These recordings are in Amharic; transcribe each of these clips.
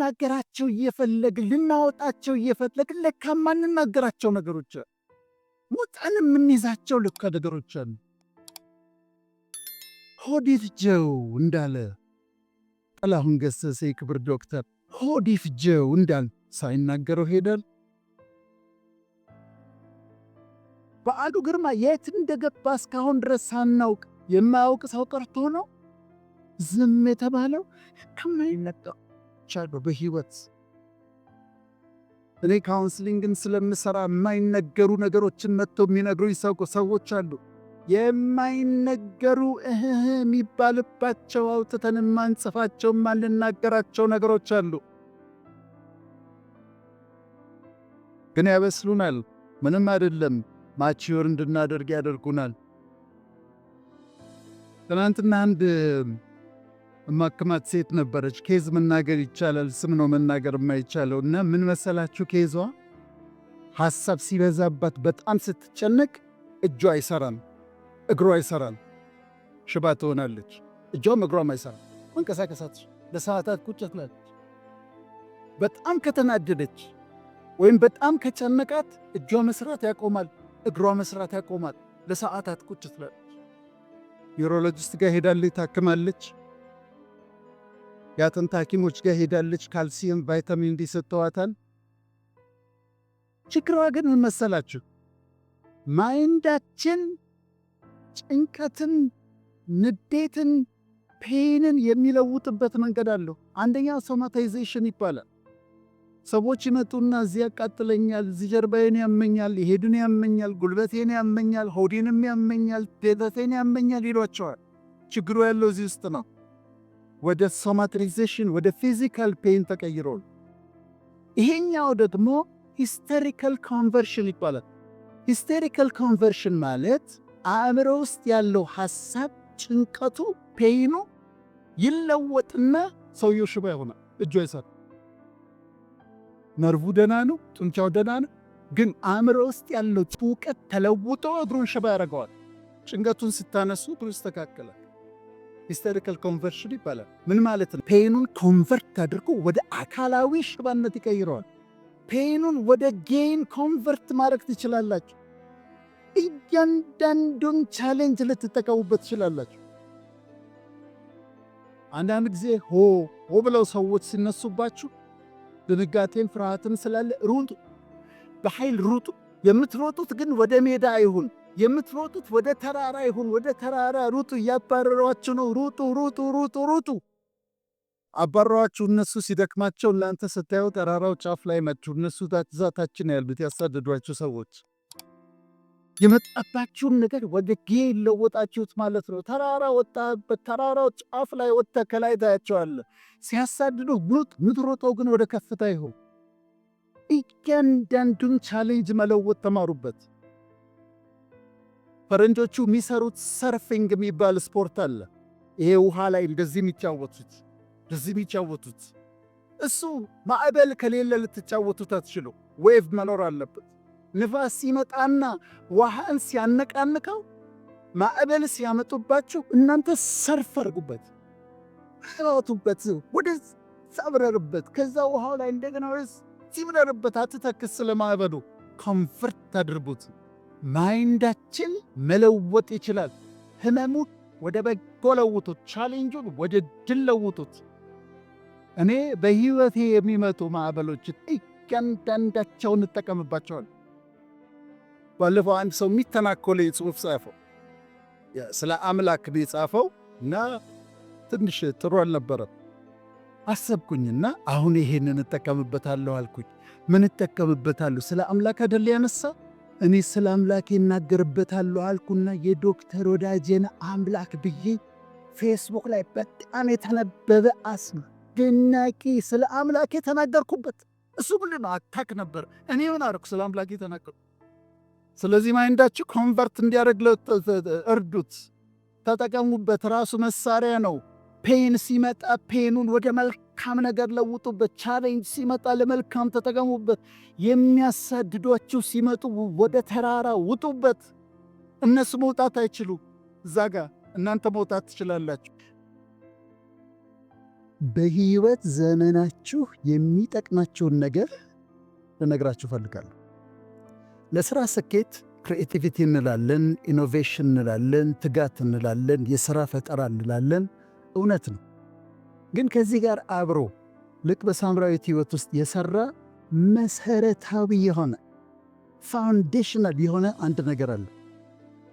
ልንናገራቸው እየፈለግን፣ ልናወጣቸው እየፈለግን ለካ የማንናገራቸው ነገሮች አሉ። ውጠን የምንይዛቸው ለካ ነገሮች አሉ። ሆድ ይፍጀው እንዳለ ጥላሁን ገሰሰ፣ የክብር ዶክተር፣ ሆድ ይፍጀው እንዳል ሳይናገረው ሄዳል። በዓሉ ግርማ የት እንደገባ እስካሁን ድረስ ሳናውቅ፣ የማያውቅ ሰው ቀርቶ ነው ዝም የተባለው? ከማይነቀው ቻሉ በህይወት። እኔ counseling ን ስለምሰራ የማይነገሩ ነገሮችን መጥተው የሚነግሩኝ ሰዎች አሉ። የማይነገሩ፣ እህህ የሚባልባቸው፣ አውጥተን የማንጽፋቸው፣ የማንናገራቸው ነገሮች አሉ። ግን ያበስሉናል። ምንም አይደለም፣ mature እንድናደርግ ያደርጉናል። ትናንትና አንድ እማክማት ሴት ነበረች። Case መናገር ይቻላል፣ ስም ነው መናገር የማይቻለው። እና ምን መሰላችሁ case ዋ? ሐሳብ ሲበዛባት፣ በጣም ስትጨነቅ እጇ አይሰራም፣ እግሯ አይሰራም፣ ሽባ ትሆናለች። እጇም እግሯም አይሰራም። መንቀሳቀሳት ለሰዓታት ቁጭ ትላለች። በጣም ከተናደደች ወይም በጣም ከጨነቃት እጇ መስራት ያቆማል፣ እግሯ መስራት ያቆማል። ለሰዓታት ቁጭ ትላለች። Neurologist ጋር ሄዳለች፣ ታክማለች። የአጥንት ሐኪሞች ጋር ሄዳለች። ካልሲየም፣ ቫይታሚን ዲ ሰጥተዋታል። ችግሯ ግን ምን መሰላችሁ? Mind ኣችን ጭንቀትን፣ ንዴትን፣ pain ን የሚለውጥበት መንገድ አለው። አንደኛው somatization ይባላል። ሰዎች ይመጡና እዚህ ያቃጥለኛል፣ እዚህ ጀርባዬን ያመኛል፣ ሆዴን ያመኛል፣ ጉልበቴን ያመኛል፣ ሆዴንም ያመኛል፣ ደረቴን ያመኛል ይሏችኋል። ችግሩ ያለው እዚህ ውስጥ ነው። ወደ somatization፣ ወደ physical pain ተቀይሯል። ይሄኛው ደግሞ hysterical conversion ይባላል። Hysterical conversion ማለት አእምሮ ውስጥ ያለው ሐሳብ፣ ጭንቀቱ፣ pain ኑ ይለወጥና ሰውየው ሽባ ይሆናል። እጁ አይሰራም። ነርቩ ደና ነው፣ ጡንቻው ደና ነው። ግን አእምሮ ውስጥ ያለው ጭንቀት ተለውጦ እግሩን ሽባ ያደርገዋል። ጭንቀቱን ስታነሱ እግሩ ይስተካከላል። Hysterical conversion ይባላል። ምን ማለት ነው? Pain ኑን convert አድርጎ ወደ አካላዊ ሽባነት ይቀይረዋል። Pain ኑን ወደ gain convert ማድረግ ትችላላችሁ። እያንዳንዱን challenge ልትጠቀሙበት ትችላላችሁ። አንዳንድ ጊዜ ሆ ሆ ብለው ሰዎች ሲነሱባችሁ ድንጋጤም ፍርሃትም ስላለ ሩጡ፣ በኃይል ሩጡ። የምትሮጡት ግን ወደ ሜዳ አይሁን፣ የምትሮጡት ወደ ተራራ ይሁን። ወደ ተራራ ሩጡ። እያባረሯችሁ ነው። ሩጡ፣ ሩጡ፣ ሩጡ፣ ሩጡ። አባረሯችሁ። እነሱ ሲደክማቸው እናንተ ስታዩ ተራራው ጫፍ ላይ መጡ። እነሱ እዛ ታች ነው ያሉት ያሳደዷችሁ ሰዎች። የመጣባችሁን ነገር ወደ gain ለወጣችሁት ማለት ነው። ተራራ ወጣበት፣ ተራራው ጫፍ ላይ ወጥተህ ከላይ ታያቸዋለህ። ሲያሳድዱ ሩጥ፣ ምትሮጠው ግን ወደ ከፍታ ይሁን። እያንዳንዱን challenge መለወጥ ተማሩበት። ፈረንጆቹ የሚሰሩት surfing የሚባል ስፖርት አለ። ይሄ ውሃ ላይ እንደዚህ የሚጫወቱት፣ እሱ ማዕበል ከሌለ ልትጫወቱት አትችሉ። Wave መኖር አለበት። ንፋስ ሲመጣና ውሃን ሲያነቃንቀው፣ ማዕበል ሲያመጡባችሁ እናንተ surf አድርጉበት፣ ራቱበት፣ ወደ ብረርበት። ከዛ ውሃው ላይ እንደገና ሲብረርበት አትተክስ። ስለ ማዕበሉ convert አድርጉት። Mind ኣችን መለወጥ ይችላል። ህመሙን ወደ በጎ ለውጡት፣ challenge ኡን ወደ ድል ለውጡት። እኔ በህይወቴ የሚመጡ ማዕበሎችን እያንዳንዳቸውን እጠቀምባቸዋለሁ። ባለፈው አንድ ሰው የሚተናኮለ ጽሑፍ ጻፈው። ስለ አምላክ ነው የጻፈው እና ትንሽ ጥሩ አልነበረም። አሰብኩኝና አሁን ይሄንን እጠቀምበታለሁ አልኩኝ። ምን እጠቀምበታለሁ? ስለ አምላክ አይደል ያነሳ? እኔ ስለ አምላክ እናገርበታለሁ አልኩና የዶክተር ወዳጄን አምላክ ብዬ ፌስቡክ ላይ በጣም የተነበበ አስደናቂ ስለ አምላክ የተናገርኩበት። እሱ ምንድን ነው? Attack ነበር። እኔ ምን አደረኩ? ስለ አምላክ የተናገርኩ። ስለዚህ mind ኣችሁ convert እንዲያደርግ እርዱት፣ ተጠቀሙበት። ራሱ መሳሪያ ነው። Pain ሲመጣ pain ኑን ወደ መልካም ነገር ለውጡበት። Challenge ሲመጣ ለመልካም ተጠቀሙበት። የሚያሳድዷችሁ ሲመጡ ወደ ተራራ ውጡበት። እነሱ መውጣት አይችሉ፣ እዛ ጋ እናንተ መውጣት ትችላላችሁ። በህይወት ዘመናችሁ የሚጠቅማችሁን ነገር ልነግራችሁ እፈልጋለሁ። ለሥራ ስኬት creativity እንላለን፣ innovation እንላለን፣ ትጋት እንላለን፣ የሥራ ፈጠራ እንላለን። እውነት ነው። ግን ከዚህ ጋር አብሮ ልክ በሳምራዊት ሕይወት ውስጥ የሠራ መሰረታዊ የሆነ፣ foundational የሆነ አንድ ነገር አለ።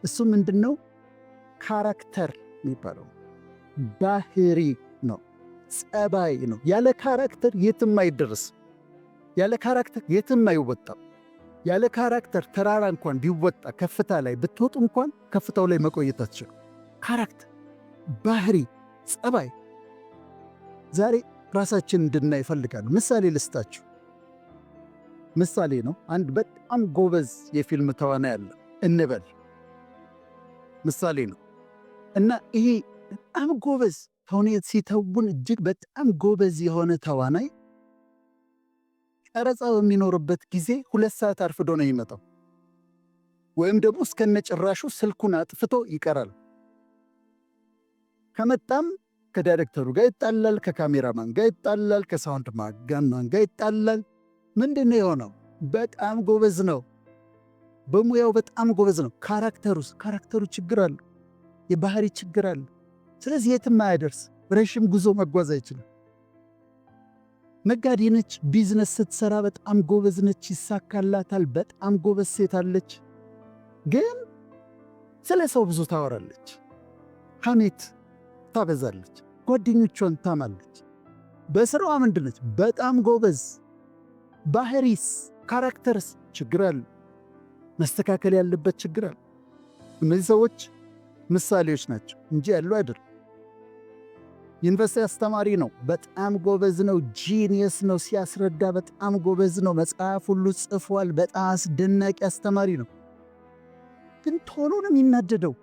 እሱ ምንድን ነው? Character የሚባለው ባህሪ ነው፣ ጸባይ ነው። ያለ character የትም አይደረስ። ያለ character የትም አይወጣም። ያለ character ተራራ እንኳን ቢወጣ፣ ከፍታ ላይ ብትወጡ እንኳን ከፍታው ላይ መቆየት አትችሉ። Character፣ ባህሪ፣ ጸባይ። ዛሬ ራሳችን እንድናይ እፈልጋለሁ። ምሳሌ ልስጣችሁ። ምሳሌ ነው። አንድ በጣም ጎበዝ የፊልም ተዋናይ አለ እንበል። ምሳሌ ነው እና ይሄ በጣም ጎበዝ ተውኔት ሲተውን እጅግ በጣም ጎበዝ የሆነ ተዋናይ ቀረጻ በሚኖርበት ጊዜ 2 ሰዓት አርፍዶ ነው የሚመጣው፣ ወይም ደግሞ እስከነጭራሹ ስልኩን አጥፍቶ ይቀራል። ከመጣም ከዳይሬክተሩ ጋር ይጣላል፣ ከካሜራማን ጋር ይጣላል፣ ከ sound man ጋር ይጣላል። ምንድን ነው የሆነው? በጣም ጎበዝ ነው፣ በሙያው በጣም ጎበዝ ነው። Character ኡስ? Character ኡ ችግር አለ፣ የባህሪ ችግር አለ። ስለዚህ የትም አያደርስ፣ ረዥም ጉዞ መጓዝ አይችልም። ነጋዴ ነች። ቢዝነስ ስትሰራ በጣም ጎበዝ ነች፣ ይሳካላታል። በጣም ጎበዝ ሴት አለች። ግን ስለ ሰው ብዙ ታወራለች፣ ሐሜት ታበዛለች፣ ጓደኞቿን ታማለች። በስራዋ ምንድነች? በጣም ጎበዝ። ባህሪስ፣ character ስ ችግር አለ፣ መስተካከል ያለበት ችግር አለ። እነዚህ ሰዎች ምሳሌዎች ናቸው እንጂ ያሉ አይደሉም። ዩኒቨርሲቲ አስተማሪ ነው። በጣም ጎበዝ ነው። Genius ነው። ሲያስረዳ በጣም ጎበዝ ነው። መጽሐፍ ሁሉ ጽፏል። በጣም አስደናቂ አስተማሪ ነው። ግን ቶሎ ነው የሚናደደው።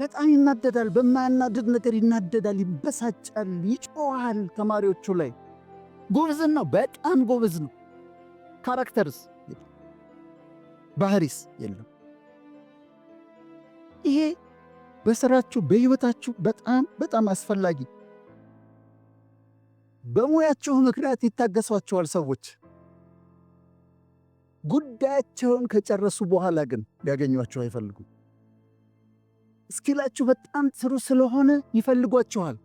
በጣም ይናደዳል። በማያናድድ ነገር ይናደዳል፣ ይበሳጫል፣ ይጮሃል ተማሪዎቹ ላይ። ጎበዝ ነው፣ በጣም ጎበዝ ነው። Character ስ፣ ባህሪስ የለም። ይሄ በስራችሁ፣ በህይወታችሁ በጣም በጣም አስፈላጊ። በሙያችሁ ምክንያት ይታገሷችኋል ሰዎች። ጉዳያቸውን ከጨረሱ በኋላ ግን ሊያገኟችሁ አይፈልጉም። Skill ኣችሁ በጣም ጥሩ ስለሆነ ይፈልጓችኋል።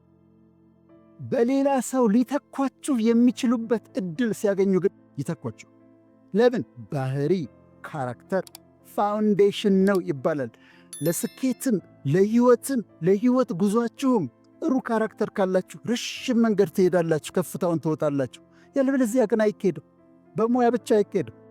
በሌላ ሰው ሊተኳችሁ የሚችሉበት እድል ሲያገኙ ግን ይተኳችሁ። ለምን? ባህሪ፣ character foundation ነው ይባላል። ለስኬትም፣ ለህይወትም፣ ለህይወት ጉዟችሁም ጥሩ character ካላችሁ ረዥም መንገድ ትሄዳላችሁ፣ ከፍታውን ትወጣላችሁ። ያለበለዚያ ግን አይኬድም። በሙያ ብቻ አይኬድም።